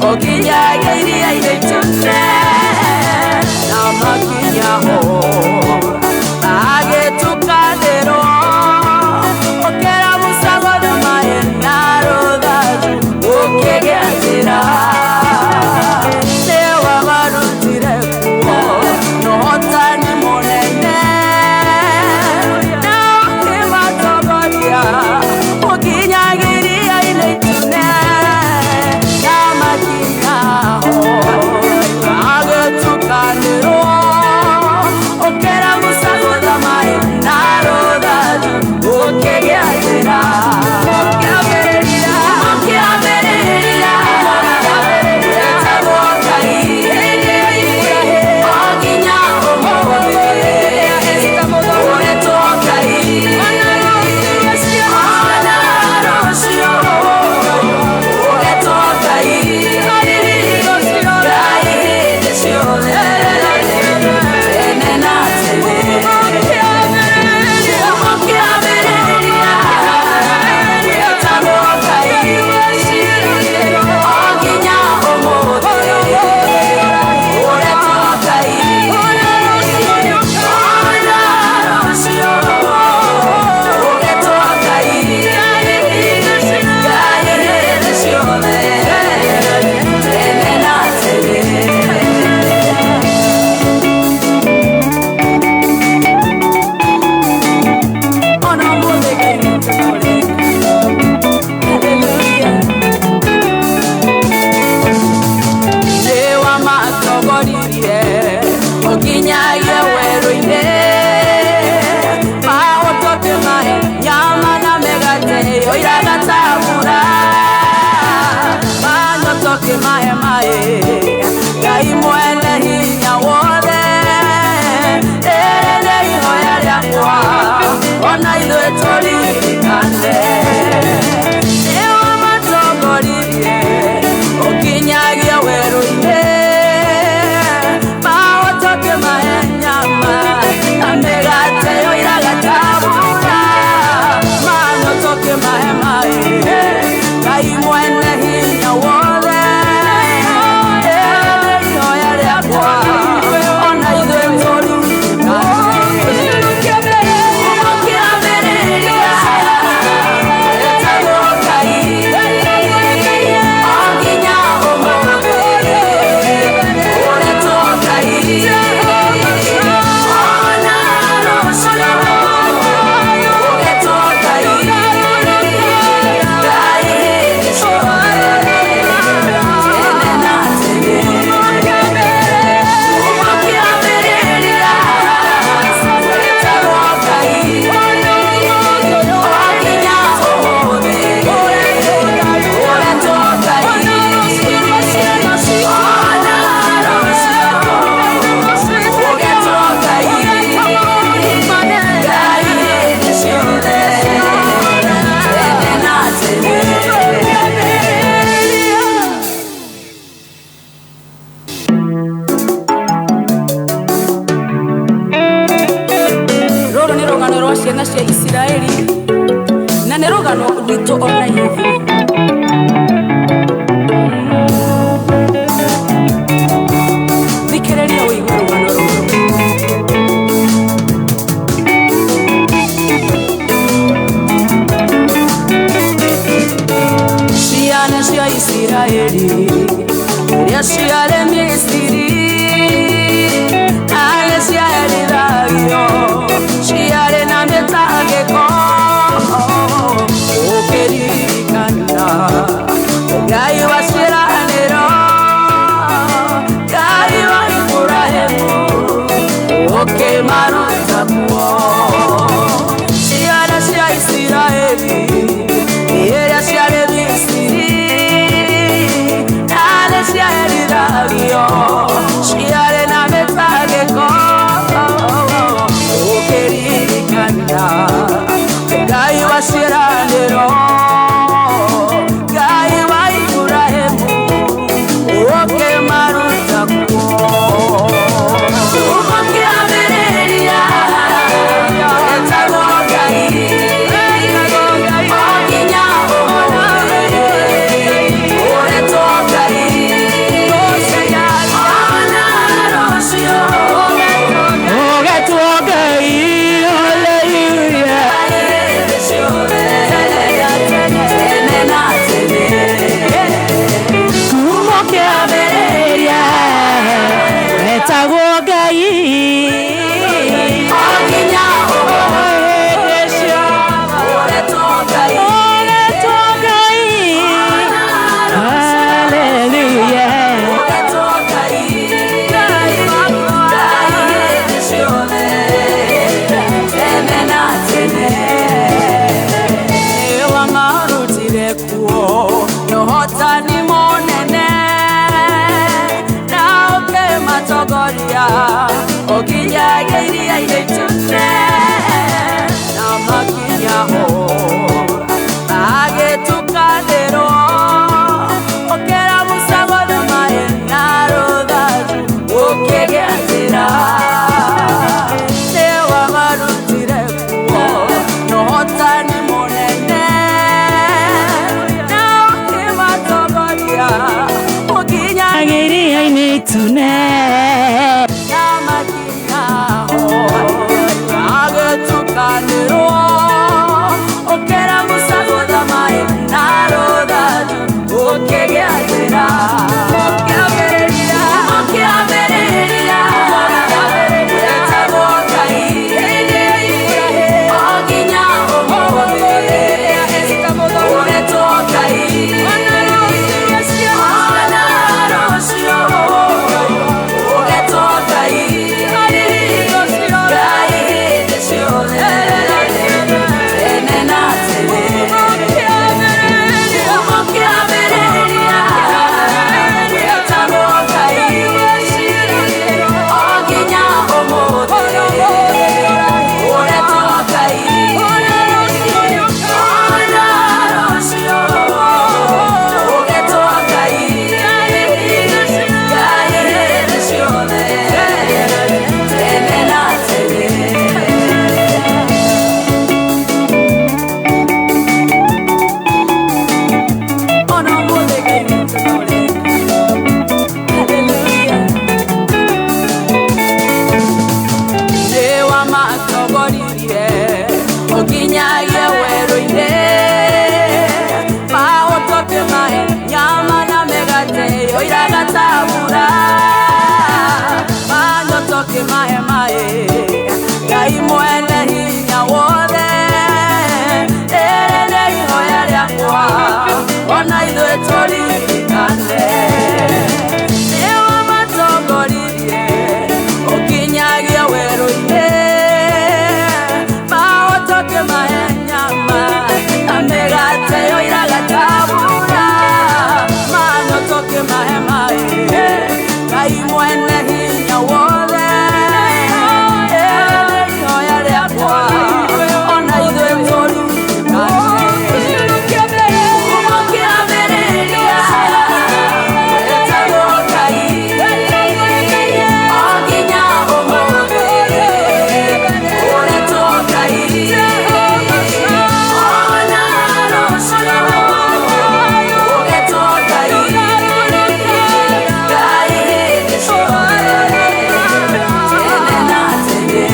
Okinyagia itune na makinya ho agĩtukanĩrwo ũkĩra Musa gũthima na rũthanju ũkĩgĩa njĩra nĩwe warutire kuo na ũhotani mũnene na ũkĩmatongoria ũkinyagiria-inĩ itune na makinya ho agĩtukanĩrwo ũkĩra Musa gũthama na rũthanju ũkĩgĩa njĩra ũkĩambĩrĩria wĩtagwo Ngai o nginya ũmũthĩ ũretwo Ngai ona rũciũ ũretwo Ngai Ngai hĩndĩ ciothe tene na tene ũkĩambĩrĩria wĩtagwo Ngai o nginya ũmũthĩ ũretwo Ngai ona rũciũ ũretwo Ngai Ngai hĩndĩ ciothe tene na tene. Ona ũmũthĩ Ngai witũ no ũreka. Hallelujah. Nĩwamatongoririe ũkinyagia werũ-inĩ mahotoke mahe nyama na mĩgate yoiraga ta mbura manyotoke mahe maĩ Ngai mwene hinya wothe rĩrĩ nĩ ihoya rĩakwa ona ithuĩ tũririkane nĩwamatongoririe ũkinyagia werũ-inĩ mahotoke mahe nyama na mĩgate yoiraga ta mbura manyotoke mahe maĩ Ngai mwene hinya wothe rĩrĩ nĩ ihoya rĩakwa ona ithuĩ tũririkane ũkĩambĩrĩria wĩtagwo Ngai o nginya ũmũthĩ ũretwo Ngai ona rũciũ ũretwo Ngai Ngai hĩndĩ ciothe tene na tene ũkĩambĩrĩria wĩtagwo Ngai o nginya ũmũthĩ ũretwo Ngai ona rũciũ ũgetwo Ngai Ngai hĩndĩ ciothe tene na tene. Rũrũ nĩ rũgano rwa ciana cia Isiraeli na nĩ rũgano rwitũ ona ithuĩ. Thikĩrĩria ũigue rũgano rũrũ. Ciana cia Isiraeli iria ciarĩ Misiri na nĩ ciaherithagio ciarĩ na mĩtangĩko ũkĩririkana Ngai wa ciĩranĩro Ngai wa Iburahĩmu ũkĩmaruta kuo ciana cia Isiraeli iria ciarĩ Misiri na Ũhotani mũnene na ũkĩmatongoria ũkinyagia iria-inĩ itune na makinya ho magĩtukanĩrwo ũkĩra Musa gũtha maĩ na rũthanju ũkĩgĩa njĩra nĩwamarutire kuo na ũhotani mũnene na ũkĩmatongoria ũkinyagia iria-inĩ itune na makinya ho magĩtukanĩrwo ũkĩra Musa gũtha maĩ na rũthanju ũkĩgĩa njĩra ũkĩambĩrĩria ũkĩambĩrĩria wĩtagwo Ngai o nginya ũmũthĩ ũretwo Ngai ona rũciũ ũgetwo Ngai Ngai hĩndĩ ciothe tene na tene ũkĩambĩrĩria wĩtagwo Ngai o nginya ũmũthĩ ũretwo Ngai ona rũciũ ũgetwo Ngai Ngai hĩndĩ ciothe tene na tene. Ona ũmũthĩ Ngai witũ no ũreka. Hallelujah. Nĩwamatongoririe ũkinyagia werũ-inĩ mahotoke mahe nyama na mĩgate yoiraga ta mbura manyotoke mahe maĩ Ngai mwene hinya wothe rĩrĩ nĩ ihoya rĩakwa ona ithuĩ tũririkane nĩwamatongoririe ũkinyagia werũ-inĩ mahotoke mahe nyama na mĩgate yoiraga ta mbura manyotoke mahe maĩ Ngai mwene hinya wothe rĩrĩ nĩ ihoya rĩakwa ona ithuĩ tũririkane ũkĩambĩrĩria wĩtagwo Ngai o nginya ũmũthĩ ũretwo Ngai ona rũciũ ũgetwo Ngai Ngai hĩndĩ ciothe tene na tene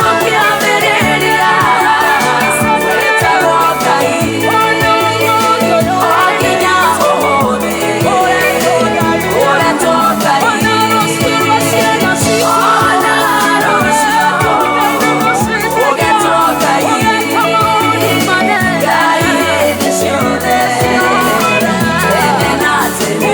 ũkĩambĩrĩria wĩtagwo Ngai o nginya ũmũthĩ ũretwo Ngai ona rũciũ ũgetwo Ngai Ngai hĩndĩ ciothe tene na tene.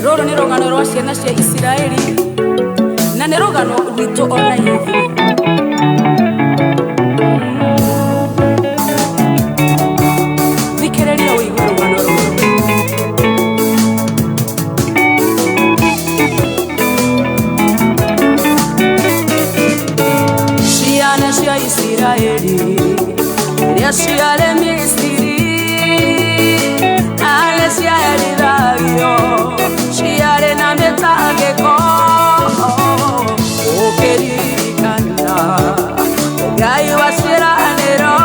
Rũrũ nĩ rũgano rwa ciana cia Isiraeli na nĩ rũgano rwitũ ona ithuĩ. Thikĩrĩria ũigue rũgano rũrũ. Ciana cia Isiraeli iria ciarĩ Misiri na nĩ ciaherithagio ciarĩ na mĩtangĩko ũkĩririkana Ngai wa ciĩranĩro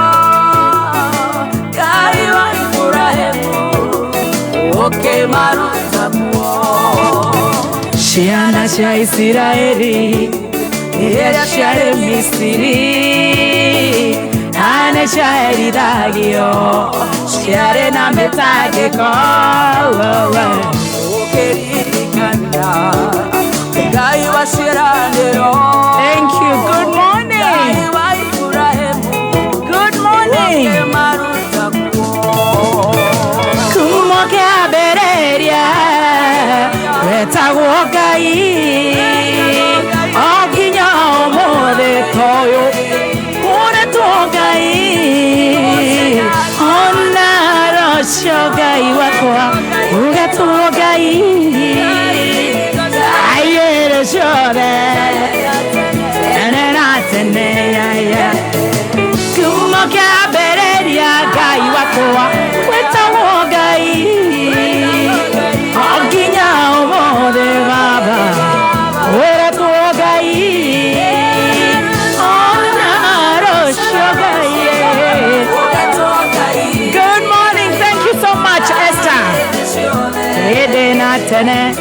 Ngai wa Iburahĩmu ũkĩmaruta kuo. Ciana cia Isiraeli iria ciarĩ Misiri na nĩ ciaherithagio ciarĩ na mĩtangĩko Ũkĩririkana Ngai wa ciĩranĩro Thank you. Good morning. Ngai wa Iburahĩmu Good morning. ũkĩmaruta kuo. Kuma kĩambĩrĩria wetagwo Ngai Hĩndĩ na tene.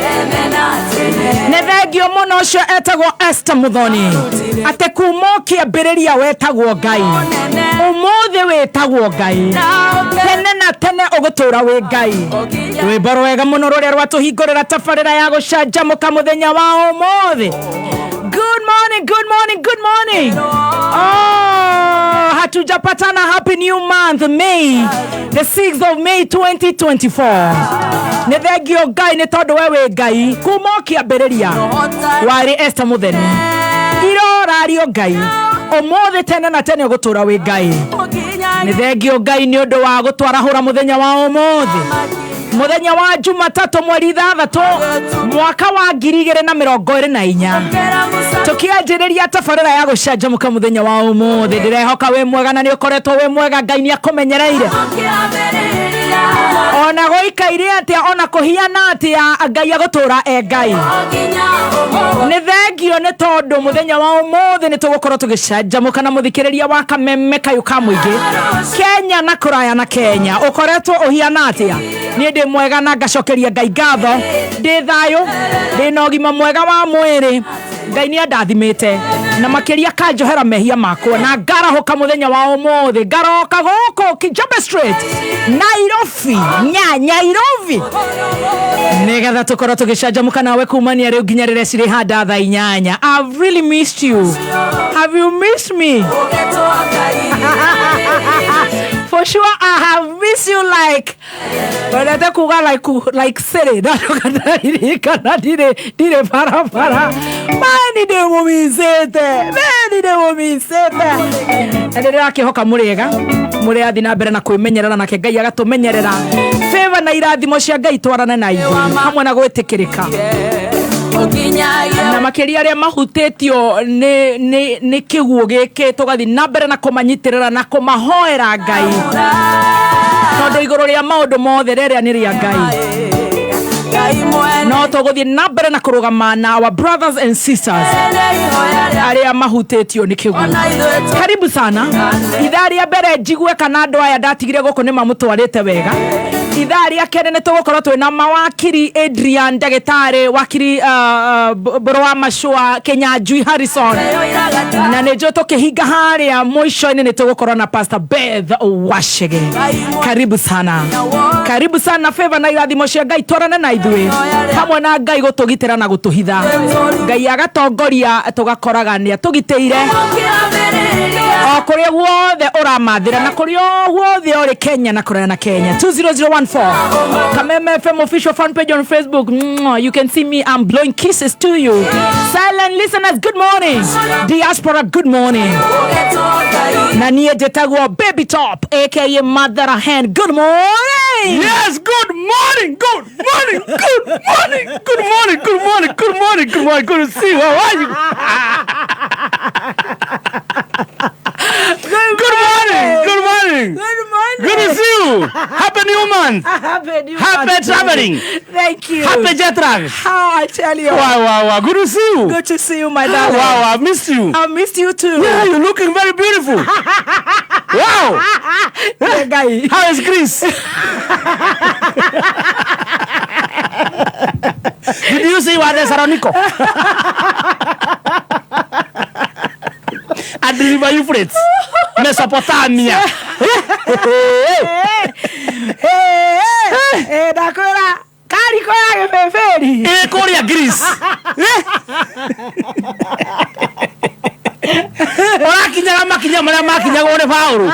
Nĩ thengio mũno ũcio etagwo Esther Muthoni, atĩ kuma ũkĩambĩrĩria wetagwo Ngai, ũmũthĩ wĩtagwo Ngai, tene na tene ũgũtũra wĩ Ngai. Rwĩmbo rwega mũno rũrĩa rwatũhingũrĩra tabarĩra ya gũcanjamũka mũthenya wa ũmũthĩ. Good morning, good morning, good morning. Oh, hatujapatana. Happy new month, May, the 6th of May 2024. Nĩ thengio Ngai nĩ tondũ we wĩ Ngai kuma ũkĩambĩrĩria warĩ Esther Mutheni, irorario Ngai ũmũthĩ tene na tene ũgũtũra wĩ Ngai. Nĩ thengio Ngai nĩ ũndũ wa gũtwarahũra mũthenya wa ũmũthĩ, mũthenya wa Jumatatũ, mweri 6, mwaka wa 2024, tũkĩanjĩrĩria tabarĩra ya gũcanjamũka mũthenya wa ũmũthĩ. Ndĩrehoka wĩ mwega na nĩ ũkoretwo wĩ mwega. Ngai nĩ akũmenyereire ona gũikaire atĩa, ona kũhiana atĩa, Ngai agũtũra e Ngai. Nĩ thengio nĩ tondũ mũthenya wa ũmũthĩ nĩ tũgũkorwo tũgĩcanjamũka na mũthikĩrĩria wa kameme kayũ ka mũingĩ Kenya na kũraya na Kenya. Ũkoretwo ũhiana atĩa? Niĩ ndĩ mwega na ngacokeria Ngai ngatho, ndĩ thayũ, ndĩ na ũgima mwega wa mwĩrĩ. Ngai nĩ andathimĩte na makĩria kanjohera mehia makwa na ngarahũka mũthenya wa ũmũthĩ, ngaroka gũkũ Kijabe Street, Nairobi, nya Nairobi, nĩgetha tũkorwo tũgĩcanjamũka nawe kumania rĩu nginya rĩrĩa cirĩ handa thaa 8. I've really missed you. Have you missed me? For sure I have missed you, like wendete kuga like city ndaririkana ndirĩ barabara mani ndĩmũmicĩte meni ndĩmũmicĩte, na nĩ ndĩrakĩhoka mũrĩega, mũrĩathi na mbere na kwĩmenyerera, nake Ngai agatũmenyerera. Favor na irathimo cia Ngai twarane na ithuĩ hamwe na gwĩtĩkĩrĩka, na makĩria arĩa mahutĩtio nĩ kĩguũ gĩkĩ, tũgathiĩ na mbere na kũmanyitĩrĩra na kũmahoera Ngai, tondũ igũrũ rĩa maũndũ mothe rĩrĩa nĩ rĩa Ngai, no tũgũthiĩ na mbere na kũrũgama na our brothers and sisters arĩa mahutĩtio nĩ kĩguũ. Karibu sana. Ithaa rĩa mbere njigue kana andũ aya ndatigire gũkũ nĩ mamũtwarĩte wega. Ithaa rĩa kerĩ nĩ tũgũkorwo twĩna mawakiri Adrian, ndagĩtarĩ wakiri Mbũrũ wa Macũa Kĩnyanjui Harrison, na nĩ njũĩ tũkĩhinga harĩa mũico-inĩ nĩ tũgũkorwo na Pastor Beth Wachege. Karibu sana, karibu sana. Favor na irathimo cia Ngai twarane na ithuĩ hamwe na Ngai gũtũgitĩra na gũtũhitha, Ngai agatongoria, tũgakoraga nĩ atũgitĩire o kũrĩa guothe ũramathĩra na kũrĩa o guothe ũrĩ Kenya na kũraya na Kenya. 20014 Kameme FM official fan page on Facebook. Mwah, you can see me, I'm blowing kisses to you. Silent listeners, good morning. Diaspora, good morning. Na niĩ njĩtagwo Baby Top, aka Mother Hen. Good morning. Yes, good morning, good morning, good morning, good morning, good morning, good morning, good morning, good to see you. How are you? Good morning, good morning. Good morning. Good to see you. Happy new month. Happy new Happy month. traveling. Thank you. Happy jet lag. How I tell you. Wow. Good to see you. Good to see you, my darling. Wow, I missed you. I missed you too. Yeah, you're looking very beautiful. Wow. Yeah, guy. How is Greece? Did you see what Thessalonico? And the river Euphrates, Mesopotamia. Hey, ndakwĩra kariko ya gĩbĩbĩri. Ĩ kũrĩa Greece. Ũrakinyaga makinya marĩa makinyagwo nĩ Paũlũ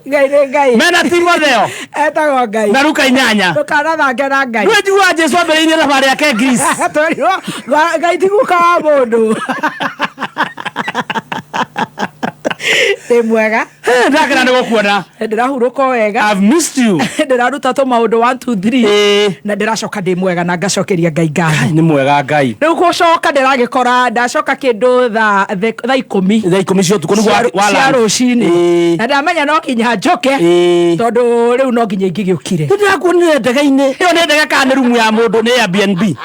Ngai nĩ Ngai. Mena Timotheo Etagwo Ngai. Na Luka 8. Ndũkanathange na Ngai. Nĩ njiguaga Jesu ambĩrĩirie thabarĩ yake Greece. Twerirwo Ngai ti guka wa mũndũ. Ndĩ mwega. Ndakena nĩ gũkuona. Ndĩrahurũka o wega. I've missed you. Ndĩraruta tũmaũndũ 1 2 3 na ndĩracoka ndĩ mwega na ngacokeria Ngai ngatho. Nĩ mwega Ngai. Rĩu gũcoka ndĩragĩkora ndacoka kĩndũ thaa 10 Thaa 10 cia ũtukũ nĩguo wa cia land. rũcinĩ na ndamenya no nginya njoke tondũ rĩu no nginya ingĩgĩũkire. Nĩ ndĩrakuonire ndege-inĩ. Ĩyo nĩ ndege kana nĩ rumu ya mũndũ, nĩ Airbnb?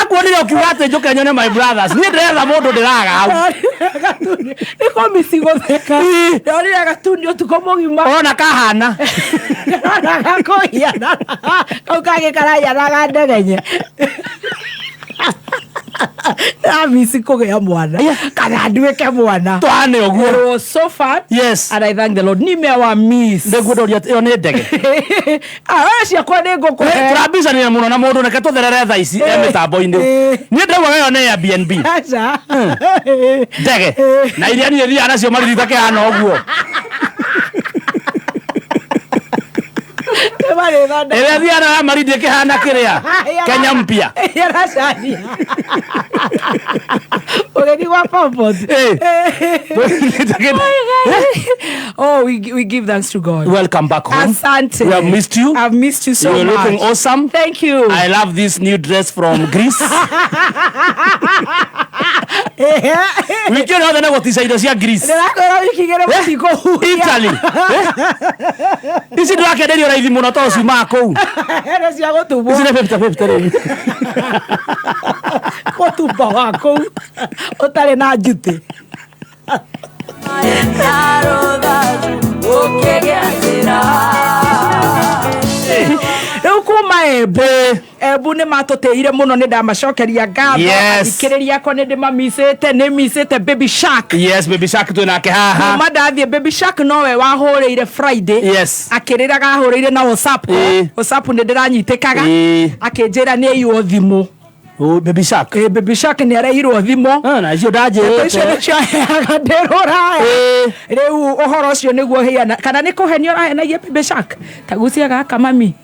Ndĩrakuonire ũkiuga atĩ njũke nyone my brothers. Niĩ ndĩretha mũndũ ndĩraga hau. Nĩ kũmisi gũtheka. Ndonire gatuni ũtukũ mũgima. Ona kahana. Ndĩrona gakũhiana. Kau kangĩ karahianaga ndegenye. Ndĩramisi kũgĩa mwana kana nduĩke mwana. Twane ũguo. It was so fun. Yes. And I thank the Lord. Nimewa miss. Nĩguo ndoria ĩyo nĩ ndege. Ah, we ciakwa nĩ ngũkũhe. Tũrambicanire mũno na mũndũ reke tũtherere thaa ici e mĩtambo-inĩ. Niĩ ndaugaga ĩyo nĩ Airbnb. Aca. Ndege. Na iria niĩ thiaga nacio maririta kĩhana ũguo. Nĩ marĩthondeka. Ĩrĩa thiaga nayo ya marindi ĩkĩhana kĩrĩa. Kenya mpya. Yaracania. Ũgĩthiĩ gwa passport. Eh. Oh, we give thanks to God. Welcome back home. Asante. We have missed you. I've missed you so You're much. looking awesome. Thank you. I love this new dress from Greece. Wiki ĩno yothe nĩ gũtica indo cia Greece. Ndĩrakwĩra wiki igĩrĩ mũtikũhuhia. Italy. Eh? Ici ndĩrakenderio raithi mũno tondũ ciumaga kũu. Nĩ cia gũtumbwo. Ici nĩ 50-50 rĩu. Mũtumba wa kũu ũtarĩ na njutĩ. Rĩu kuma Embu, Embu nĩ matũtĩire mũno, nĩ ndamacokeria ngatho. Yes. Athikĩrĩria akwa nĩ ndĩmamicĩte, nĩ micĩte Baby Shark. Yes, Baby Shark twĩ nake haha. Kuma ndathiĩ Baby Shark nowe wahũrĩire Friday. Yes. Akĩrĩraga ahũrĩire na WhatsApp. Ĩĩ. WhatsApp nĩ ndĩranyitĩkaga. Ĩĩ. Akĩnjĩra nĩ aiywo thimũ. Oh, Baby Shark. Ĩĩ, Baby Shark nĩ araiyirwo thimũ. Ah, na icio Icio ndanjĩrĩte. nĩcio aheaga ndĩ rũraya. Ĩĩ. Rĩu ũhoro ũcio nĩguo heana kana nĩ kũhenio ũrahenagia Baby Shark tagucia gaka mami,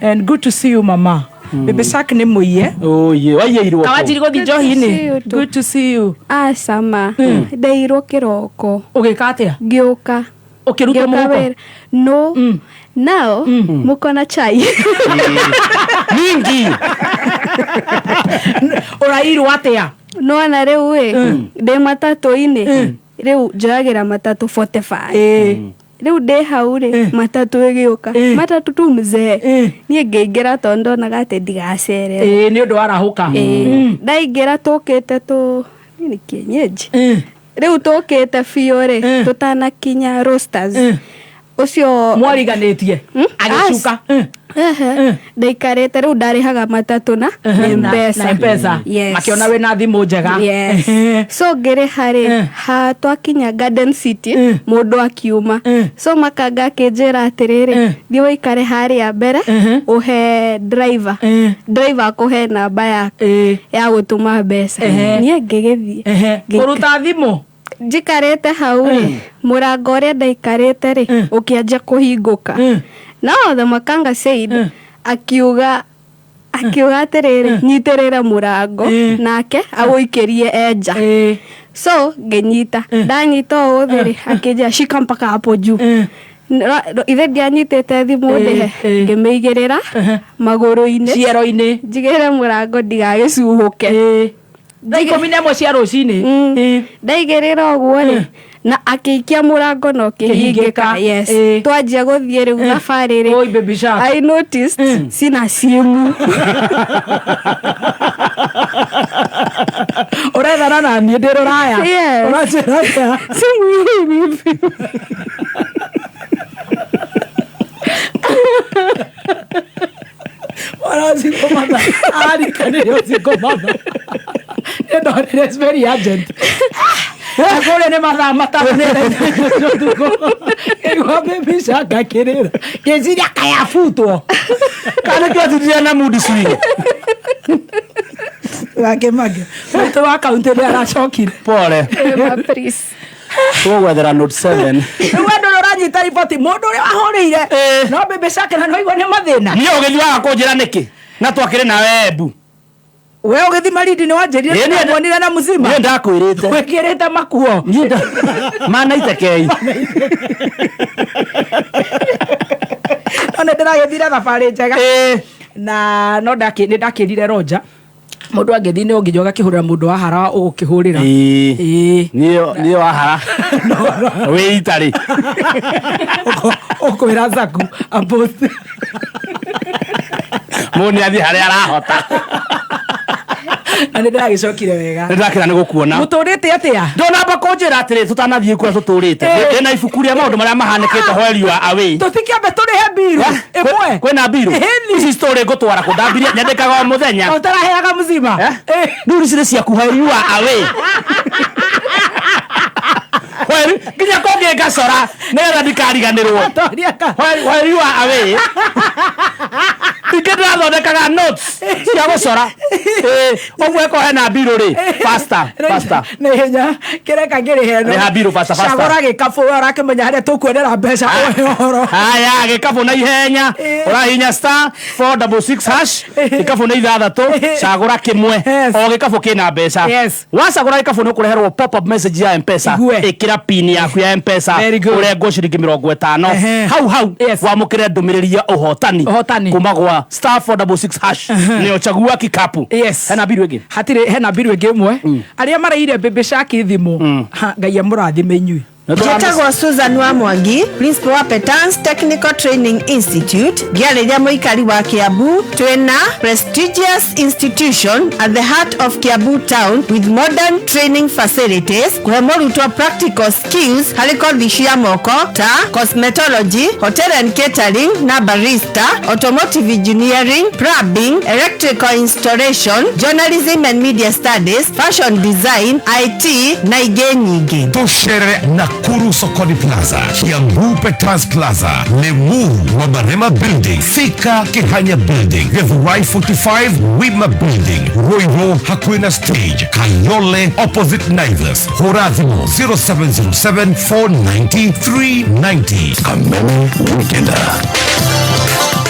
and good to see you mama. Baby Shark nĩ mũiye. Oh, ye, waiyĩirwo kũ? Kawanjiri gũthiĩ Good to njohi-inĩ. see you too. Good to see you. Acama ndeirwo kĩroko. Ũgĩka atĩa? Ngĩũka. Ũkĩrutwo Ngĩũka mũhuko? wĩra. No, now muko na chai. Mingi. Ũrairwo atĩa? Nona rĩu ĩ ndĩ matatũ-inĩ, rĩu njoyagĩra matatũ 45. Ĩĩ. Rĩu ndĩ hau rĩ, matatũ ĩgĩũka, matatũ tu mzee. Niĩ ngĩingĩra tondũ ndonaga atĩ ndigacererwo. Ĩĩ, nĩ ũndũ warahũka. Ĩĩ. Ndaingĩra tũkĩte tũ nĩ kienyeji, rĩu tũkĩte biũ rĩ, tũtanakinya Roasters ũcio Mwariganĩtie agĩcuka. Ehe. Ndaikarĩte rĩu ndarĩhaga matatũ na M-Pesa. Na M-Pesa. Yes. Makĩona wĩna thimũ njega. Yes. So ngĩrĩha rĩ, ha twakinya Garden City mũndũ akiuma, so makanga akĩnjĩra atĩrĩrĩ, thiĩ ũikare harĩa mbere ũhe driver, driver akũhe namba yaku ya gũtũma mbeca. Niĩ ngĩgĩthiĩ. Kũruta thimũ. Njikarĩte hau rĩ, mũrango ũrĩa ndaikarĩte rĩ ũkĩanjia kũhingũka. No the makanga said, akiuga atĩrĩrĩ, nyitĩrĩra mũrango nake agũikĩrie enja. So ngĩnyita, ndanyita ũũ thĩ rĩ, akĩnjĩra shika mpaka hapo juu. Ithe ndianyitĩte thimũ ndĩhe, ngĩmĩigĩrĩra magũrũ-inĩ ciero-inĩ, njigĩrĩre mũrango ndigagĩcuhũke. Thaa 11 cia rũcinĩ. Ndaigĩrĩra ũguo rĩ, na akĩikia mũrango na ũkĩhingĩka. Kĩhingĩka. Yes. Twanjia gũthiĩ rĩu thabarĩ rĩ, Oi, Baby Shark. I noticed sina simu. Ũrethana na niĩ ndĩ rũraya? Yes. Ũranjĩra atĩa? Simu hii. Mwana ũcio matha arikanĩre ũcio matha nĩndonire it's very urgent. Na kũrĩa nĩ mathaa 5 nĩ ũtukũ, ĩgua Baby Shark akĩrĩra, ngĩciria kayabutwo. Kana nĩkĩo atindire na mood swing. Wake maitũ wa kaunti nĩ aracokire. Pole. Ema, please. Tũgwethera Note 7. Rĩu andũ nĩ ũranyita riboti mũndũ ũrĩa wahũrĩire no Baby Shark na noigua nĩ mathĩna. Niĩ ũgĩthiĩ waga kũnjĩra nĩkĩ? Na twakĩrĩ nawe Embu. We ũgĩthi Malindi nĩ wanjĩrire. Ĩĩ, niĩ- Muonire na mzima. Niĩ ndakwĩrĩte. Wĩkĩrĩte makuo. Niĩ manaitekei. No nĩ ndĩragĩthire thabarĩ njega na no nĩ ndakĩrire Roger mũndũ angĩthiĩ nĩ ũnginya ũgakĩhũrĩra mũndũ wa hara ũgũkĩhũrĩra. Ĩĩ. Niĩ wahara wĩ itarĩ. Ũkwĩra Zaku apost. Mũndũ nĩ athiĩ harĩa arahota. Na nĩ ndĩragĩcokire wega. Nĩ ndakĩra nĩ gũkuona. Mũtũrĩte atĩa? Ndonamba kũnjĩra atĩrĩ, tũtanathiĩ kũrĩa tũtũrĩte, ndĩna ibuku rĩa maũndũ marĩa mahanĩkĩte while you are away. Tũtikĩambe tũrĩhe mbiru ĩmwe. Kwĩna mbiru. Ĩni. Ici story ngũtwara kũ? Ndambirie nyandĩkaga o mũthenya. Ũtaraheaga mzima. Eh? Rĩu ici nĩ ciaku while you are away. Nginya kũngĩ ngacora nĩgetha ndikariganĩrwo. While you are away, ingĩ ndĩrathondekaga notes cia gũcora. Ĩĩ, ũguo ĩkorwo hena mbiru rĩ, faster faster. Na ihenya kĩreka ngĩrĩhe ĩno. Rĩha mbiru faster, faster. Cagũra gĩkabũ, we ũrakĩmenya harĩa tũkuonera mbeca, ũhe ũhoro. Haya, gĩkabũ na ihenya. Ũrahihinya *466#, gĩkabũ nĩ ithathatũ, cagũra kĩmwe. O gĩkabũ kĩna mbeca. Wacagũra gĩkabũ nĩ ũkũreherwo pop up message ya Mpesa. Igue. Ĩkĩra pin yaku ya Mpesa. Very good. Ũrengwo ciringi 50. Hau hau wamũkĩre ndũmĩrĩri ya ũhotani Ũhotani. kuma gwa *466#, nĩyo chagua kikapu. Hena mbiru ĩngĩ? Hatirĩ, hena mbiru ĩngĩ ĩmwe. Arĩa maraire Baby Shark thimũ. Ha, Ngai amũrathime inyuĩ. Njĩtagwo Susan wa Mwangi, principal wa Petans Technical Training Institute, ngĩarĩria mũikari wa Kiambu. Twĩna prestigious institution at the heart of Kiambu town with modern training facilities kũhe mũrutwo practical skills harĩ kothi cia moko ta cosmetology, hotel and catering na barista, automotive engineering, plumbing, electrical installation, journalism and media studies, fashion design, IT na ingĩ nyingĩ. Tũcerere Nakuru Sokoni Plaza, Kiambu Petans Plaza, Limuru Wabarema Building, Thika Kihanya Building, Githurai 45 Wima Building, Ruiru hakuhĩ na stage, Kayole opposite Naivas. Hũra thimũ 0707 490 390. Kameme Weekender.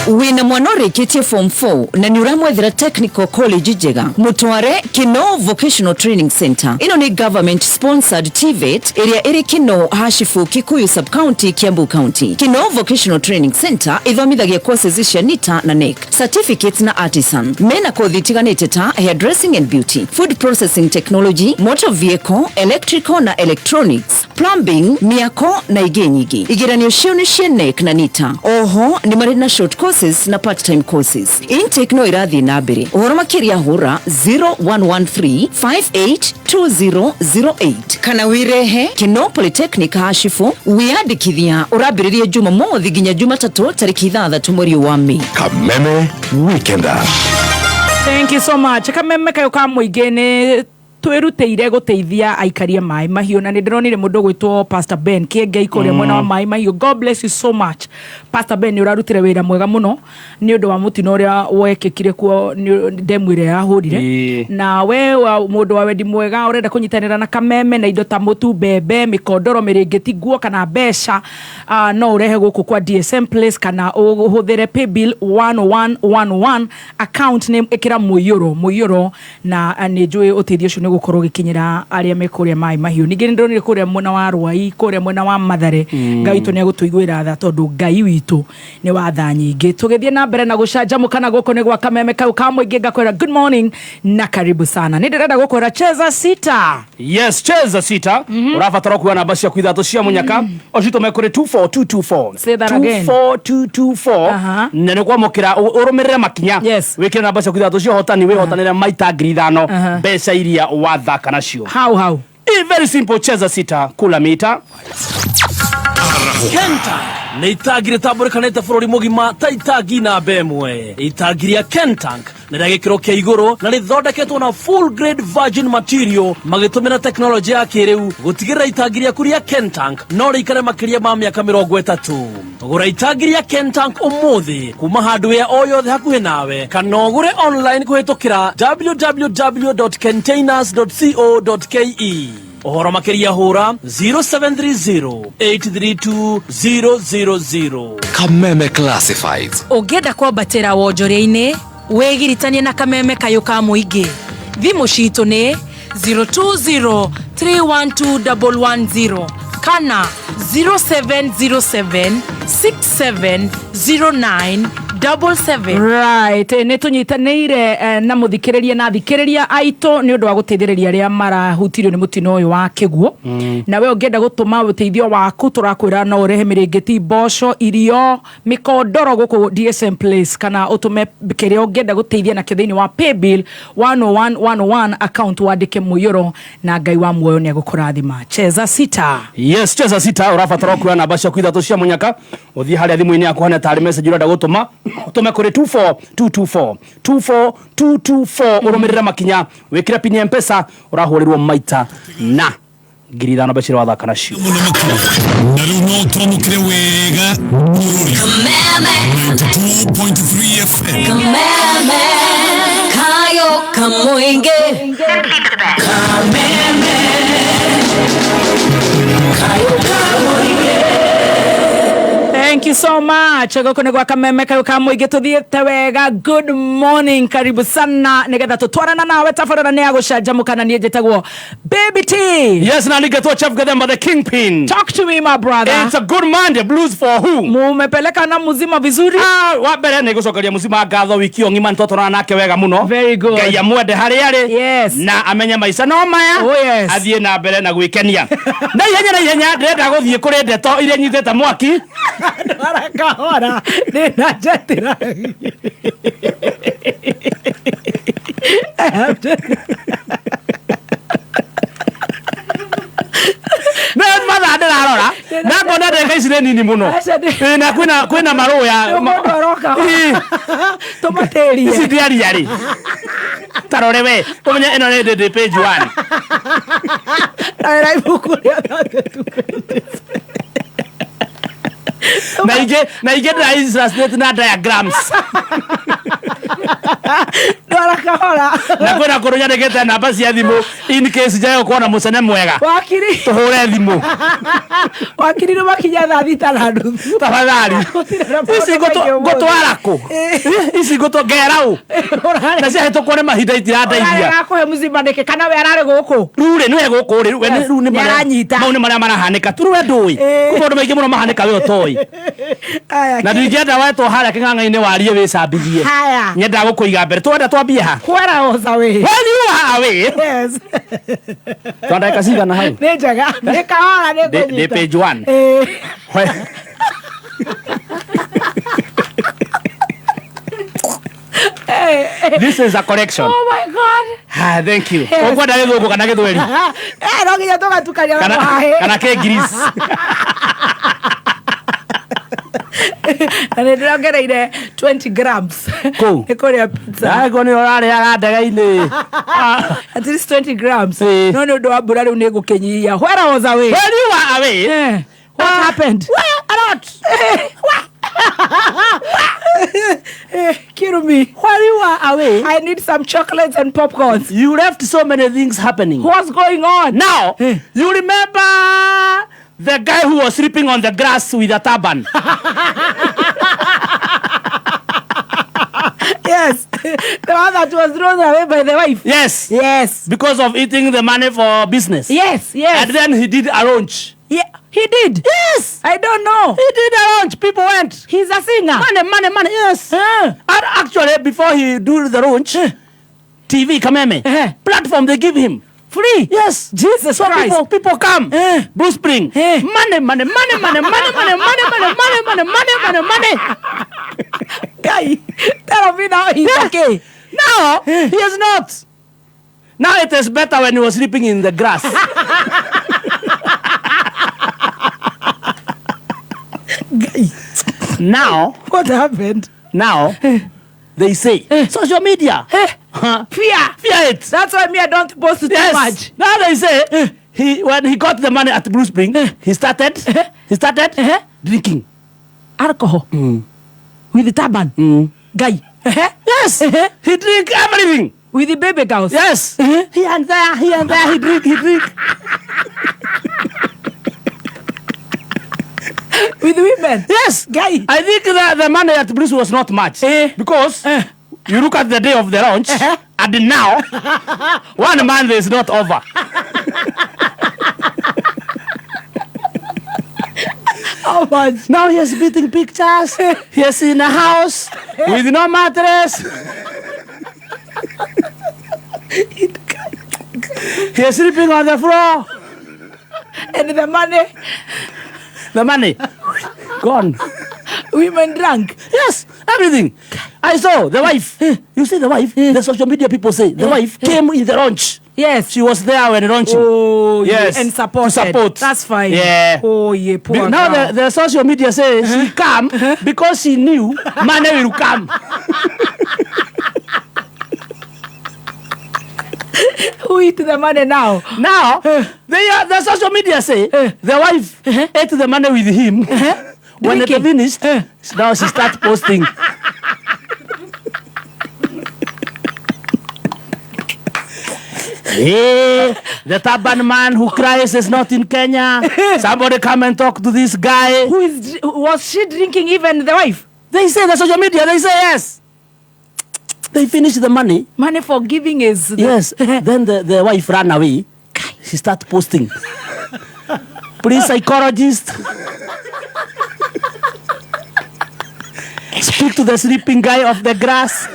Wina mwana ũrĩkĩtie form 4 na nĩ ũramwethera technical college njega, mũtware Kino Vocational Training Center. Ĩno nĩ government sponsored TVET ĩrĩa ĩrĩ Kino Hashifu, Kikuyu sub-county, Kiambu County. Kino Vocational Training Center ĩthomithagia courses cia NITA na KNEC certificates na artisan. Mena kothi itiganĩte ta hairdressing and beauty, food processing technology, motor vehicle, electrical na electronics, plumbing, mĩako na ingĩ nyingĩ. Igeranio cio nĩ cia KNEC na NITA. Oho nĩ marĩ na short courses na part time courses. Intake no ĩrathiĩ na mbere. Ũhoro makĩria hũra 0113 582008 kana wirehe Kino Polytechnic Hashifu. Wiyandĩkithia ũrambĩrĩria Jumamothi nginya Jumatatũ tarĩki 6 mweri wa Mei. Kameme Weekender. Thank you so much. Kameme kayo ka mũingĩ nĩ twĩrutĩire gũteithia aikaria Maĩ Mahiũ, na nĩ ndĩronire mũndũ ũgwĩtwo Pastor Ben Kĩengei kũrĩa mwena wa Maĩ Mahiũ. God bless you so much, Pastor Ben, nĩ ũrarutire wĩra mwega mũno nĩ ũndũ wa mũtino ũrĩa wekĩkire kuo nĩ ndemu ĩrĩa yahũrire. Na we wa mũndũ wa wendi mwega ũrenda kũnyitanĩra na Kameme na indo ta mũtu, mbembe, mĩkondoro, mĩrĩngĩti, nguo kana mbeca, no ũrehe gũkũ kwa DSM Place kana ũhũthĩre paybill 1111, account name ĩkĩra Mũiyũro Mũiyũro, na nĩ njũĩ ũteithio ũcio nĩ gũkorwo ũgĩkinyĩra arĩa me kũrĩa Maĩ Mahiũ. Ningĩ nĩ ndĩronire kũrĩa mwena wa Rwai, kũrĩa mwena wa Mathare. Ngai witũ nĩ egũtũiguĩra tha tondũ Ngai witũ nĩ wa tha nyingĩ. Tũgĩthiĩ na mbere na gũcanjamũka na gũkũ nĩ gwa Kameme kau ka mũingĩ, ngakwĩra good morning na karibu sana. Nĩ ndĩrenda gũkwĩra cheza sita. Yes, cheza sita. Ũrabatara kuoya namba ciaku ithatũ cia mũnyaka ũcitũme kũrĩ 24224. Say that again. 24224. Na nĩ kwamũkĩra ũrũmĩrĩre makinya, wĩkĩre namba ciaku ithatũ cia ũhotani, wĩhotanĩre maita 5,000 mbeca iria wathaka nacio. How how? Very simple, cheza sita, kula mita. Kentank nĩ itangi rĩtambũrĩkanĩte bũrũri mũgima ta itangi namba ĩmwe. Itangi rĩa Kentank nĩ rĩa gĩkĩro kĩa igũrũ na rĩthondeketwo na full grade virgin material magĩtũmĩra tekinoronjĩ ya kĩrĩu gũtigĩrĩra itangi rĩaku rĩa Kentank no rĩikare makĩria ma mĩaka 30. Gũra itangi rĩa Kentank ũmũthĩ kuma hardware o yothe hakuhĩ nawe kana ũgũre online kũhĩtũkĩra www.containers.co.ke. Ũhoro makĩria hũra 0730 832 000. Kameme Classifieds. Ũngĩenda kwambatĩra wonjoria-inĩ, wĩgiritanie na Kameme kayũ ka mũingĩ. Thimũ citũ nĩ 020 312 110 kana 0707 6709. 77. Right, nä tå nyitanä na må thikä rä ria na thikä rä ria aitå nä å ndå wa gå teithä rä ria arä a marahutirio nä må tino å yå wa kä guo. Na we å ngä enda gå tå ma å teithio waku tå rakwä ra no å rehe mä rä ngä ti, mboco, irio, mä kondoro gå kå DSM Place, kana å tå me kä rä a å ngä enda gå teithia nakio thä inä wa paybill 101101 account, wandä ke må iyå ro, na Ngai wa muoyo nä egå kå rathima. Cheza sita. Yes, cheza sita. Ũrabatara kuoya namba ciaku ithatũ cia mũnyaka, ũthiĩ harĩa thimũ-inĩ yaku hana tarĩ message ũrenda gũtũma, ũtũme kũrĩ 24224, 24224, ũrũmĩrĩre makinya, wĩkĩre pin ya Mpesa, ũrahũrĩrwo maita na 5,000 mbeca iria wathaka nacio. Na rĩu no twamũkĩre wega Mũrũri 92.3 FM. Kameme kayo kamoinge. Kameme kayo kamoinge. Thank you so much. Gũkũ nĩ gwa Kameme kayo ka mũingĩ, tũthiĩte wega. Good morning, karibu sana nĩgetha tũtwarana nawe tabarĩra nĩ ya gũcanjamũka, na niĩ njĩtagwo Baby T. Yes, na ningetwo Chef Gathemba the Kingpin. Talk to me, my brother. It's a good Monday, blues for who? Mumepeleka na muzima vizuri? Ah, wa mbere nĩ gũcokeria mũcima ngatho, wiki ĩyo ng'ima nĩtwatwarana nake wega mũno. Very good. Ngai amwende harĩa arĩ. Yes. Na amenye maica no maya. Oh, yes. Athiĩ na mbere na gwĩkenia na ihenya na ihenya. Ndĩrenda gũthiĩ kũrĩ ndeto iria nyitĩte mwaki. Ndwara kahora nĩ na njetĩra. Nĩ mathaa ndĩrarora na ngona ndagĩka ici nĩ nini mũno. Aca. Ĩ, na kwĩna marũya. Mũndũ aroka. Ĩ. Tũmatĩrie. Ici ndiaria rĩ, tarore we ũmenye ĩno nĩ ndĩ page 1. Na ibuku rĩa 32. Na ingĩ ndĩra illustrate na diagrams. Ndwara kahora. Na kwĩna kũndũ nyandĩkĩte namba cia thimũ in case njage gũkorwo na mũcene mwega. Wakiri. Tũhũre thimũ. Wakiri nĩ makinya 6:30. Tafadhali. Gũtirĩ na maũndũ Ici maingĩ ũmũthĩ. ngũtwara kũ ici ngũtongera ũ na ciahĩtũkwo nĩ mahinda, itirandeithia. Ũrakũhe mũcima nĩkĩ kana we ararĩ gũkũ? Rĩu rĩ, nĩwe gũkũ rĩ, we rĩu nĩ marĩa- Nĩaranyita. mau nĩ marĩa marahanĩka tu, rĩu we ndũĩ. Kwĩ maũndũ maingĩ mũno mahanĩka we ũtoĩ. Aya. Na ndingĩenda wetwo harĩa kĩng'ang'a-inĩ warie wĩcambithie. Haya. Nyendaga gũkũiga mbere, twenda twambie ha? Kwera oca wĩ. When you are away. Yes. Twa ndagĩka cigana hau? Nĩ njega, nĩ kahora, nĩ Ndĩ ngũnyita. page 1. Ĩĩ. This is a correction. Oh my God. Ah, thank you. Ũkwenda gĩthũngũ kana gĩthweri? Eh, no nginya tũgatukania na Kana maĩ. kana kĩngirisi? Na nĩ ndĩrongereire 20 grams. Kũu? Nĩ kũrĩa pizza. Ago nĩ ũrarĩaga ndege-inĩ. At least 20 grams. Ĩĩ. No nĩ ũndũ wa mbura rĩu nĩ ngũkĩnyihia. Where I was away. When you were away. Eh, what happened? Well, a lot. Kill me. While you were away, I need some chocolates and popcorns. You left so many things happening. What's going on? Now, you remember the guy who was sleeping on the grass with a turban? Yes. The one that was thrown away by the wife. Yes. Yes. Because of eating the money for business. Yes. And then he did a launch. Yeah, he did. Yes. I don't know. He did a launch. People went. He's a singer. Money, money, money. Yes. And actually, before he do the launch, TV Kameme platform they give him. Free. Yes. Jesus So Christ. people come. Blue Spring. Money, money, money, money, money, money, money, money, money, money, money, money, money. Guy, tell me now he's okay. No, he is not. Now it is better when he was sleeping in the grass. Now, what happened? Now, they say social media. Fear. Fear it. That's why me, I don't post too Yes. much. Now they say he when he got the money at Blue Spring, he started drinking alcohol with the turban. Guy. Yes. He drink everything. With the baby girls. Yes. Here and there, here and there, he drink, he drink. With women. Yes. Guy. I think that the money at Blue was not much. Because you look at the day of the launch, and now, 1 month is not over. How much? Now he is beating pictures. He is in a house with no mattress. He is sleeping on the floor. And the money? The money gone. Women drank. Yes, everything. I saw the wife. You see the wife? The social media people say the wife came in the launch. Yes. She was there when launching. Oh, yes. Yeah. And supported. To support. That's fine. Yeah. Oh, yeah. Poor Now girl. the social media says she come because she knew money will come. Who eat the money now? Now, the social media say the wife ate the money with him. When it finished, now she start posting. Hey, the turban man who cries is not in Kenya. Somebody come and talk to this guy. Who is? Was she drinking even the wife? They say the social media, they say yes. They finish the money. Money for giving is... Yes. Then the wife ran away. She start posting. Please, psychologist. Speak to the sleeping guy of the grass.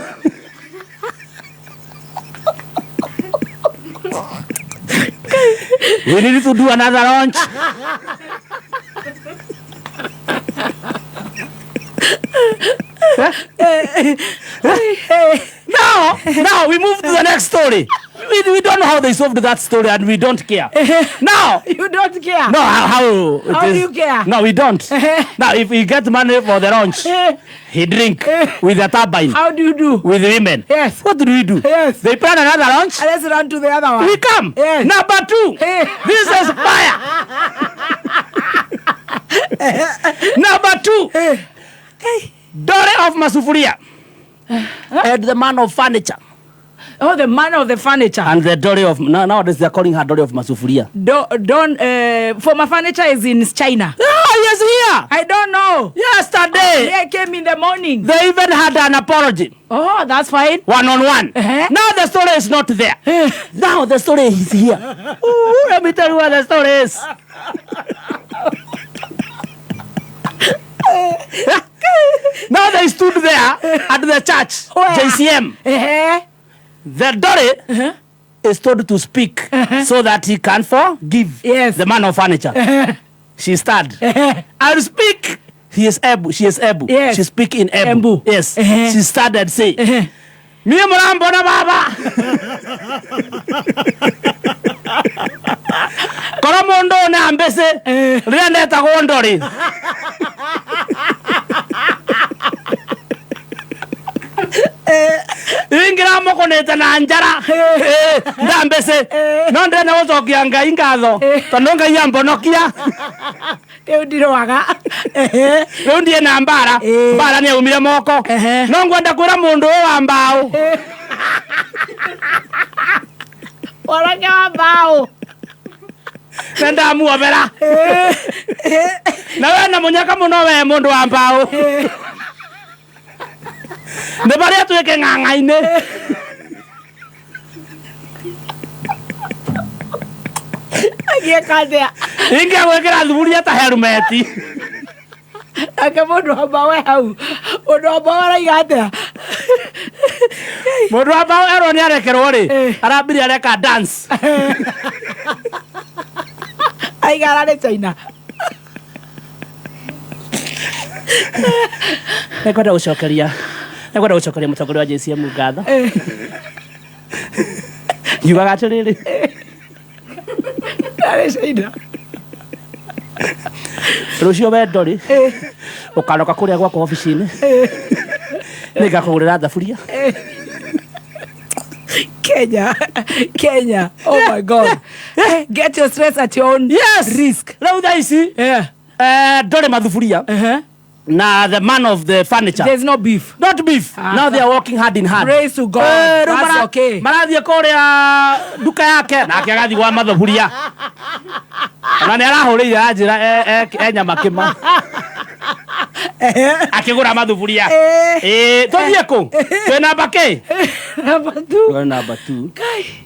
We need to do another launch. Now we move to the next story. We don't know how they solved that story, and we don't care. Now you don't care. No, how do you care? No, we don't. Now, if we get money for the launch, he drink with the turbine. How do you do? With women. Yes. What do we do? Yes. They plan another launch. Let's run to the other one. We come. Yes. Number 2. This is fire. Number 2. Daughter of Masufuria and the man of furniture. Oh, the man of the furniture. And the daughter of... Nowadays they are calling her daughter of Masufuria. Former furniture is in China. Oh, he is here. I don't know. Yesterday. Oh, he came in the morning. They even had an apology. Oh, that's fine. 1-on-1. Now the story is not there. Now the story is here. Ooh, let me tell you what the story is. Now they stood there at the church, JCM. The daughter is told to speak so that he can forgive the man of furniture. She started. I'll speak. He is Ebu. She is Ebu. Yes. She speak in Ebu. Yes. She started say, "Mi murambo na baba." Koro mundu ne ambese riria ndetagwo ndori. Ingira mukunite na njara ndambece no ndĩrenda gũcokia Ngai ngatho tondũ Ngai ambonokia rĩu ndirwaga rĩu ndiĩ na mbara mbara nĩ aumire moko no ngwenda kwĩra mũndũ ũyũ wa mbaũ Mwanake wa mbaũ nĩ ndamuobera na we na mũnyaka mũno we mũndũ wa mbaũ nĩ barĩa tuĩke ng'ang'a-inĩ agĩeka atĩa ingĩagwĩkĩra thuburia ta helmeti nake mũndũ wa mbaũ e hau mũndũ wa mbaũ araiga atĩa mũndũ wa mbaũ erwo nĩ arekerwo rĩ arambirie areka dance aiga ararĩ China. Nĩngwenda gũcokeria mũtongoria wa JCM ngatho ngiugaga atĩrĩrĩ arĩ China rũciũ we ndori ũkaroka kũrĩa gwakwa obici-inĩ nĩngakũgũrĩra thaburia. Kenya, oh my God. Get your stress at your own risk. Rĩu thaa ici ndori mathuburia na the man of the furniture. There's no beef. Not beef. Now they are working hand in hand. Praise to God. That's okay. Marathiĩ kũrĩa nduka yake nake agathiĩ gwa mathuburia. Ona nĩ arahũrĩire anjĩra e nyama kĩma. Akĩgũra mathuburia. Tũthiĩ kũ? Twĩ namba kĩ? Namba 2. Twĩ namba 2.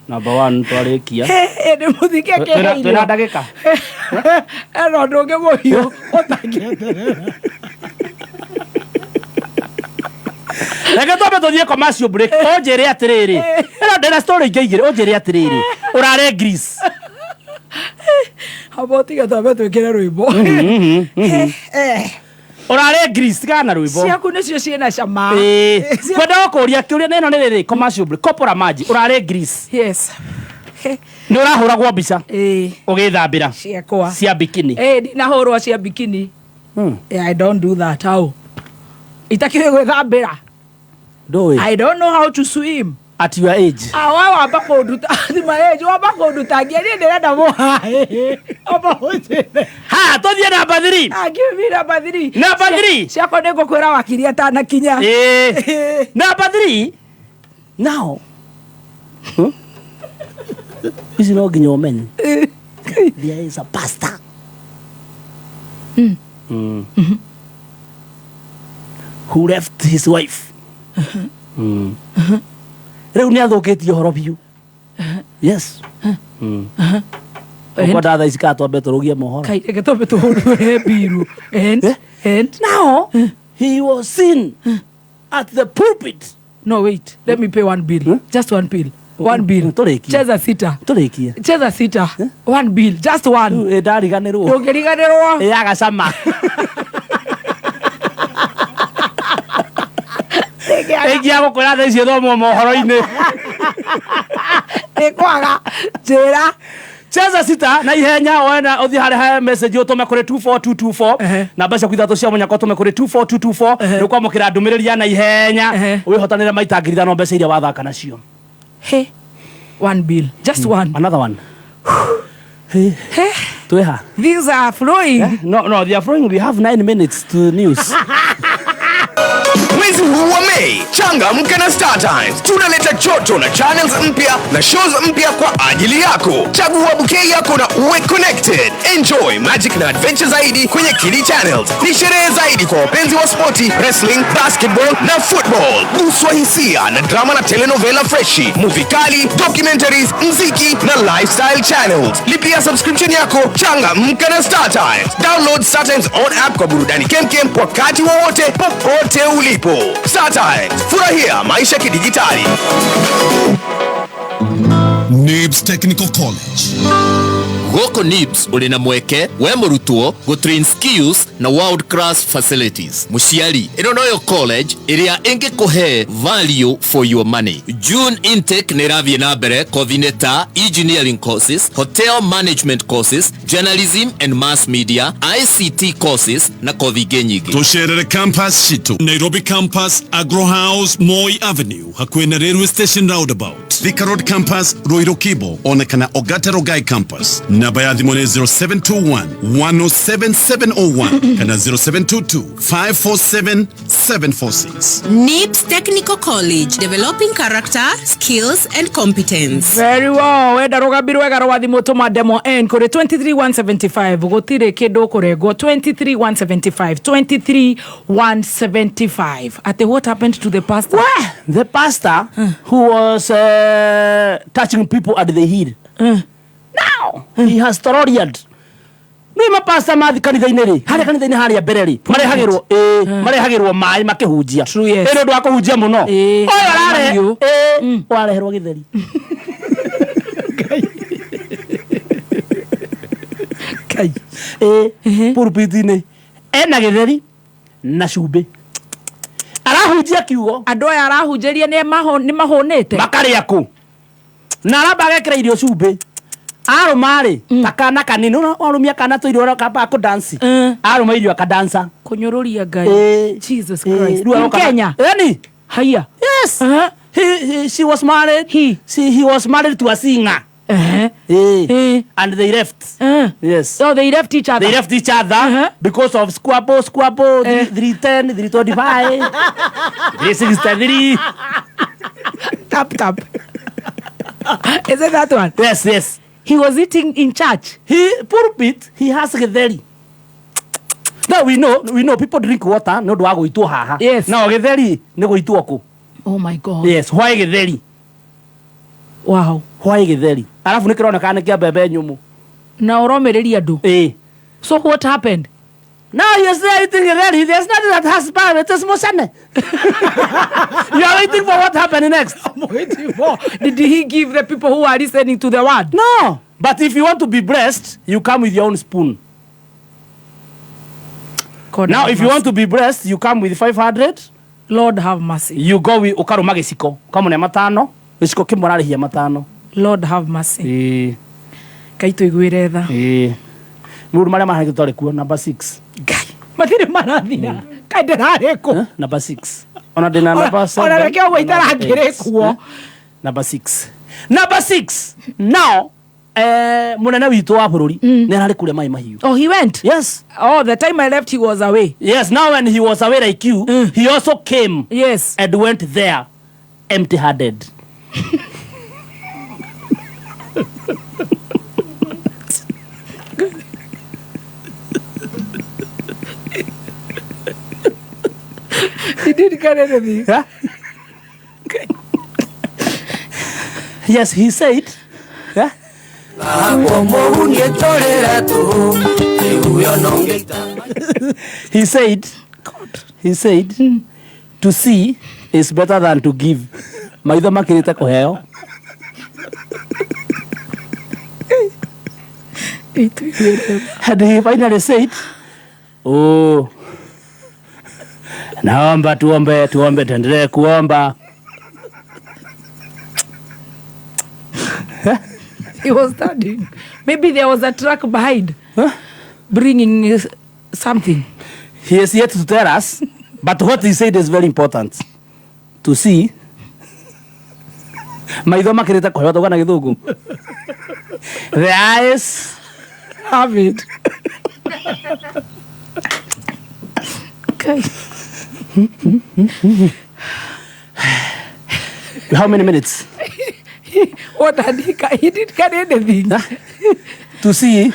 Namba 1 twarĩkia. Nĩ mũthike Twĩna ndagĩka. Ena ũndũ ũngĩ mũhiũ ũtangĩeterera. Reke twambe tũthiĩ commercial break. Ũnjĩre atĩrĩrĩ, ĩno ndĩna story ingĩ igĩrĩ. Ũnjĩre atĩrĩrĩ, ũrarĩ Greece. Amba ũtige twambe twĩkĩre rwĩmbo. Ũrarĩ Greece, tigana na rwĩmbo. Ciaku nĩcio ciĩna cama. Ĩĩ. Kwenda gũkũria kĩũria na ĩno nĩ rĩrĩ, commercial break. Kopora maji, ũrarĩ Greece. Yes. Nĩ ũrahũragwo mbica Ĩĩ. ũgĩthambĩra Ciakwa. cia bikini. Ĩĩ, ndinahũrwo cia bikini. Yeah, I don't do that. How? Itakĩũĩ gwĩthambĩra. Ndũĩ. I don't know how to swim. At your age. Ah, we wamba kũnduta at my age wamba kũnduta ngia niĩ ndĩrenda mũhaĩ. Amba ũnjĩre. Ha, tũthiĩ namba 3. Ah, give me number 3. Number 3. Ciakwa nĩ ngũkwĩra wakiri atanakinya. Ĩĩ. Number 3. Now. Ici no nginya ũmenye. There is a pastor. Who left his wife. Rĩu nĩ athũkĩtie ũhoro biũ. Yes. Ũkwenda thaa ici kana twambe tũrũgie mohoro? Kai, reke twambe tũhũrũre mbiru. And, and. Now, he was seen at the pulpit. No, wait. Let me pay one bill. Just one bill. One bill. Tũrĩkie. Cheza sita. Tũrĩkie. Cheza sita. One bill. Just one. Rĩu, ĩ, ndariganĩrwo. Ndũngĩriganĩrwo. Ĩ, agacama. Ĩngia gũkwĩra thaa ici ĩthomwo mohoro-inĩ. Ĩkwaga. Njĩra. Cheza sita na ihenya wena ũthiĩ harĩa he message ũtũme kũrĩ 24224 namba ciaku ithatũ cia mũnyaka ũtũme kũrĩ 24224 nĩ ũkwamũkĩra ndũmĩrĩri ya na ihenya wĩhotanĩre maita 5,000 mbeca iria wathaka nacio. Hey. One bill. Just one. Another one. Hey. Twĩha. These are flowing. No, no, they are flowing. We have 9 minutes to news. Mwezi huu wa Mei, changamka na Star Times. Tunaleta joto na channels mpya na shows mpya kwa ajili yako. Chagua bouquet yako na uwe connected. Enjoy magic na adventure zaidi kwenye Kili Channels. Ni sherehe zaidi kwa wapenzi wa spoti, wrestling, basketball na football. Guswa hisia na drama na telenovela freshi, movie kali, documentaries, mziki na lifestyle channels. Lipia subscription yako, changamka na Star Times. Download Star Times on app kwa burudani kemkem wakati wowote popote ulipo. Star Times, furahia maisha kidijitali. Nibs Technical College. Gũkũ NIBS ũrĩ na mweke we mũrutwo gũtrain skills na world class facilities. Mũciari, ĩno noyo college ĩrĩa ĩngĩkũhe value for your money. June intake nĩ ĩrathiĩ na mbere kothi-inĩ ta engineering courses, hotel management courses, journalism and mass media, ICT courses na kothi ingĩ nyingĩ. Tũcerere campus citũ Nairobi campus, Agro House, Moi Avenue, hakuhĩ na railway station roundabout, Thika Road campus, Ruiru Kibo, ona kana Ogata Rongai campus. Namba ya thimũ nĩ 0721 107701 kana 0722 547 746. NIBS Technical College, developing character, skills and competence. Very well. Wenda rũgambi rwega rwa thimũ tũma demo n kũrĩ 23175 gũtirĩ kĩndũ kũrengwo 23175 23175. Atĩ what happened to the pastor? Wah, the pastor who was touching people at the heel. Now he has tororiad. Nĩ mapasta mathi kanitha-inĩ rĩ, harĩa kanitha-inĩ harĩa mbere rĩ, marehagĩrwo ĩĩ, marehagĩrwo maĩ makĩhunjia. True, yes. Ĩ nĩ ũndũ wa kũhunjia mũno. Ĩĩ, Ũyũ ararehe, mahiũ. ĩĩ, ũrareherwo gĩtheri. Kai. Ĩĩ, pulpit-inĩ. Ena gĩtheri na cumbĩ. Arahunjia kiugo. Andũ aya arahunjĩria nĩ mahũnĩte. Makarĩa kũ? Na aramba agekĩra irio cumbĩ. Arũma rĩ, ta kana kanini, ũrĩa warũmia kana tũirio ũrĩa kambaga kũdansi. Arũma irio akadansa. Kũnyũrũria Ngai. Ĩĩ. Jesus Ĩĩ, Christ. rĩu In aroka na- Kenya. Ĩni. Haya. Yes. She was married. He was married to a singer. Eh. And they left. Yes. So they left each other. They left each other because of squabble, squabble, 310, 325, 363. Tap, tap. Is it that one? Yes, yes. He was eating in church. He pulpit, he has githeri. Now we know people drink water nĩ ũndũ wa gũitwo haha. Yes. No githeri nĩ gũitwo kũ? Oh my God. Yes, why githeri? Wow. Why githeri? Alafu nĩ kĩronekana nĩ kĩa mbembe nyũmũ. Na ũromĩrĩria andũ. Ĩĩ. So what happened? Now you say eating ready. There's nothing that has power. It is moshane. You are waiting for what happened next. I'm waiting for. Did he give the people who are listening to the word? No. But if you want to be blessed, you come with your own spoon. God Now, have if you mercy. want to be blessed, you come with 500. Lord have mercy. You go with ukaruma gĩciko. Ukamũne matano. Gĩciko kĩmwe ũrarĩhia matano. Lord have mercy. Ĩĩ. Ngai tũiguĩre tha. Ĩĩ. Maũndũ marĩa mahanĩkĩte twarĩ kuo number 6. Ngai. Matirĩ marathira. Kaĩ ndĩrarĩ kũ? Number 6. Ona ndĩna number 7. Ona reke ũguo itarakĩrĩ kuo. Number 6. Number 6. Now, munene witũ wa bũrũri nĩ ararĩ kũrĩa Mai Mahiũ. Oh, he went? Yes. Oh, the time I left he was away. Yes, now when he was away like you, he also came. Yes. And went there empty-handed. He didn't get anything. Huh? Yes, he said. Yeah? He said, God. He said, to see is better than to give. Maitho makirite kuheo. And he finally said, oh, naomba tuombe, tuombe, tuendelee kuomba. He was standing. Maybe there was a truck behind, huh? Bringing something. He is yet to tell us, but what he said is very important. To see, maitho makirite kuheo tauga na githungu. The eyes have it. Okay. How many minutes? What had he? He didn't get anything. Huh? To see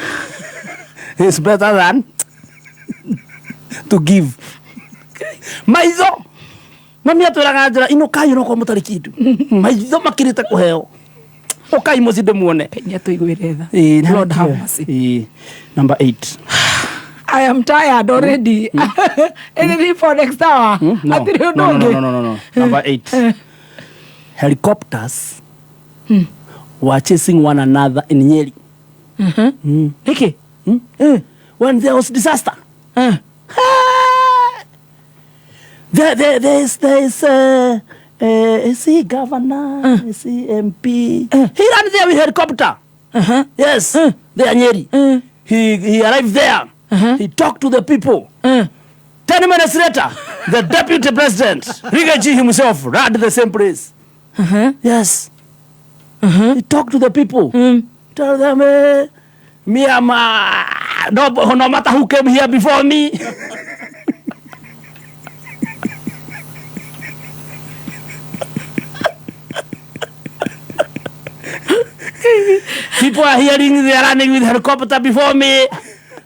is better than to give. Maitho mami atwiraga njira inukai no kwa mutari kindu. Maitho makirite kuheo. Ukai muci ndimuone. Kenya tuiguire tha. Lord have mercy. Number 8. I am tired already. Anything for next hour? No. No. Number 8. Helicopters were chasing one another in Nyeri. Niki? When there was disaster. There is is he governor? Is he MP? He ran there with helicopter. Yes, there Nyeri. He arrived there. He talked to the people. 10 minutes later, the deputy president, Rigathi himself, ran to the same place. Yes. He talked to the people. Tell them, me, I'm, no matter who came here before me. People are hearing they are running with helicopter before me.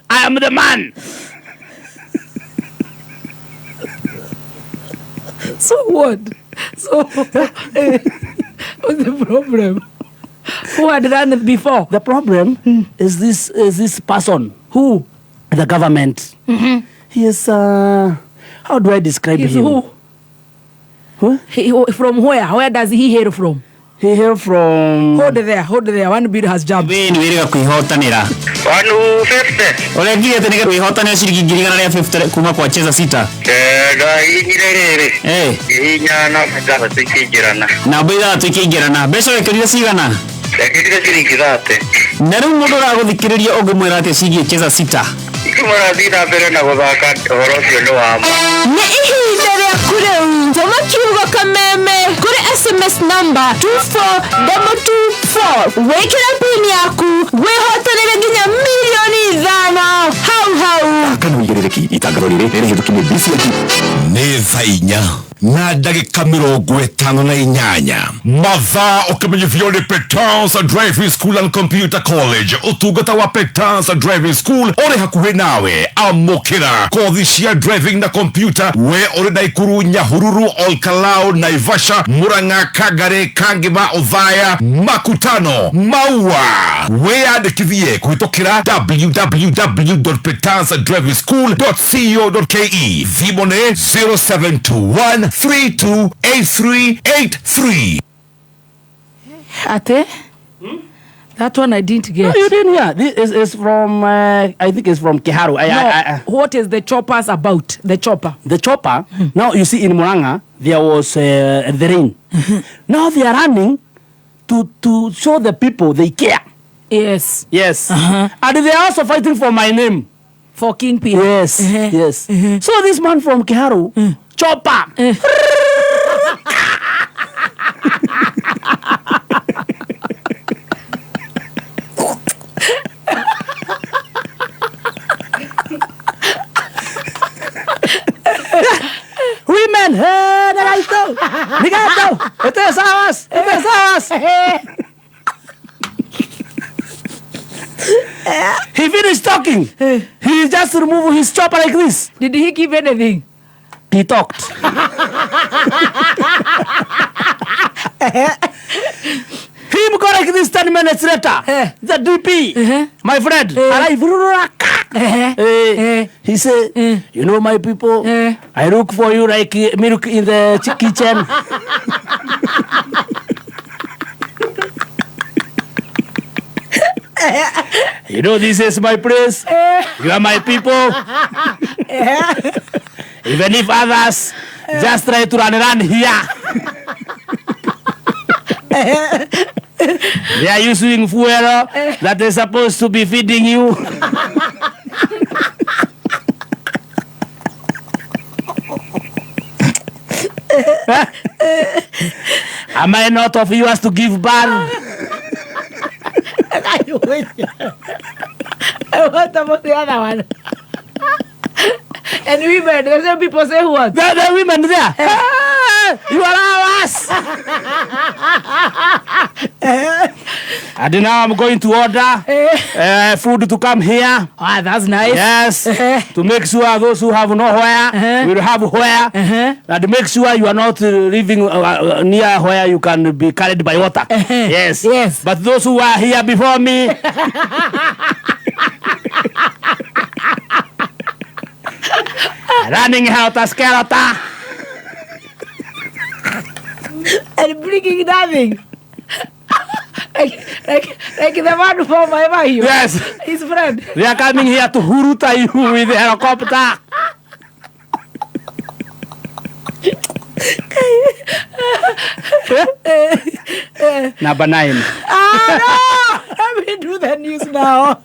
I am the man. So what? So what's the problem? Who had done it before? The problem is this person. Who? The government. He is, how do I describe He's him? Who? Who? He, from where? Where does he hail from? He hail from... Hold there. One bill has jumped. Wĩrĩga kwĩhotanĩra. 150. Ũrekire atĩ nĩgetha wĩhotanĩre ciringi 150 kuma kwa Cheza Sita. Ndahihinyire rĩrĩ. Ngihihinya namba ithathatũ ikĩingĩrana. Namba ithathatũ ikĩingĩrana. Mbeca wekĩrire cigana? Ndekĩrire ciringi 30. Na rĩu mũndũ ũragũthikĩrĩria ũngĩmwĩra atĩa ciĩgiĩ Cheza Sita? Ingĩmwĩra athiĩ na mbere na gũthaka, ũhoro ũcio nĩ wa ma. Nĩ ihinda rĩaku rĩu. Tũma kiugo kameme kũrĩ SMS number 24224. Wĩkĩre pin yaku wĩhotanĩre nginya 5,000,000 hau hau. Kana ũigĩrĩrĩki itangatho rĩrĩ rĩrĩhĩtũkie nĩ BCIT. Nĩ thaa inya. Na ndagĩka 58 mathaa ũkĩmenyithio nĩ Petans Driving School and Computer College. Ũtungata wa Petans Driving School ũrĩ hakuhĩ nawe. Amũkĩra kothi cia driving na computer, we ũrĩ Naikuru, Nyahururu, Olkalau, Naivasha, Murang'a, Kangari, Kangima, Othaya, Makutano, Maua. Wĩyandĩkithie kũhĩtũkĩra www.petansdrivingschool.co.ke. Thimũ nĩ 0721 328383. Ate? That one I didn't get. No, you didn't hear. This is from, I think it's from Kiharu. No, what is the choppers about? The chopper. The chopper. Now, you see, in Murang'a, there was the rain. Now they are running to show the people they care. Yes. Yes. And they are also fighting for my name. For Kingpin. Yes. Yes. So this man from Kiharu, chopper. Women, hey, Nagaito, Nagaito, it is ours, it is ours. He finished talking. He just removed his chopper like this. Did he give anything? He talked. Him go like this 10 minutes later. The DP, my friend, arrived. He said, you know my people, I look for you like milk in the kitchen. You know, this is my place. You are my people. Even if others just try to run here. They are using fuel that is supposed to be feeding you. Am I not of yours to give birth? What about the other one? And women, the same people say what? The women there. You are ours. And now I'm going to order food to come here. Ah, that's nice. Yes. To make sure those who have nowhere will have where. And make sure you are not living near where you can be carried by water. Yes. Yes. But those who are here before me. Running out a skeleton. And bringing nothing. Like the man from my. Yes. His friend. They are coming here to huruta you with the helicopter. Number 9. Ah, no! Let me do the news now.